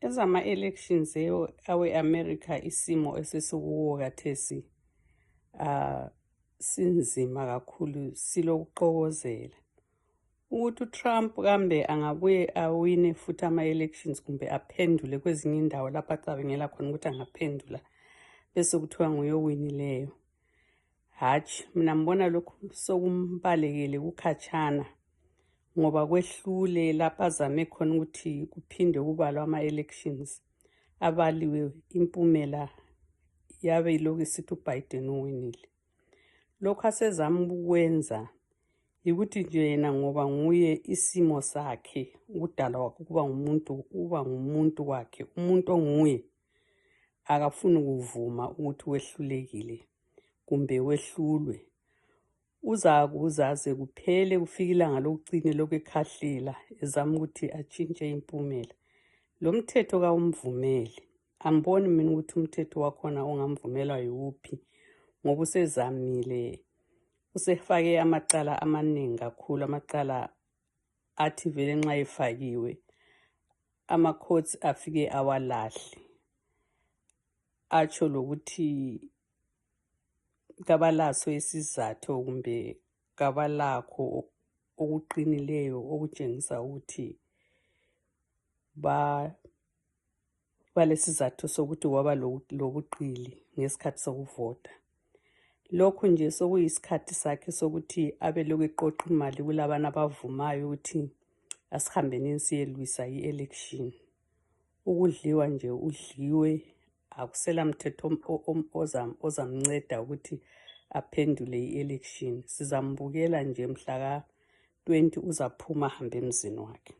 Ezama-elections awe-America isimo esesikuwo kathesi sinzima kakhulu, silokuxokozela. Ukuthi uTrump kambe angabuye awine futhi ama-elections kumbe aphendule kwezinye indawo lapho acabangela khona ukuthi angaphendula bese kuthiwa nguye owinileyo. Hatshi, mina ngibona lokhu sokumbalekele kukhatshana ngoba kwehlule lapho azame khona ukuthi kuphinde kubalwa ama-elections. Abaliwe impumela yabe ilokhu isithi uBiden uwinile. Lokhu asezama ukwenza yikuthi nje yena ngoba nguye isimo sakhe, ukudala wakhe kuba ngumuntu wakhe, umuntu onguye akafuni ukuvuma ukuthi wehlulekile kumbe wehlulwe. Uzakuzaze kuphele kufika ilanga lokucina lokhu ekhahlela ezama ukuthi atshintshe impumela. Lo mthetho kawumvumeli. Angiboni mina ukuthi umthetho wakhona ongamvumela yiwuphi ngoba usezamile, usefake amacala amaningi kakhulu, amacala athi vele nxa efakiwe ama-courts afike awalahle. Atsho lokuthi kabalaso isizathu kumbe kabalakho okuqinileyo okutshengisa ukuthi balesizathu sokuthi waba lobuqili ngesikhathi sokuvota. Lokhu nje sokuyisikhathi sakhe sokuthi abe lokhu eqoqa imali kulabana abavumayo ukuthi asihambeni siyelwisa i-election. Ukudliwa nje udliwe, akusela mthetho ozamnceda ukuthi aphendule i-election. Sizambukela nje mhla ka-20 uzaphuma ahambe emzini wakhe.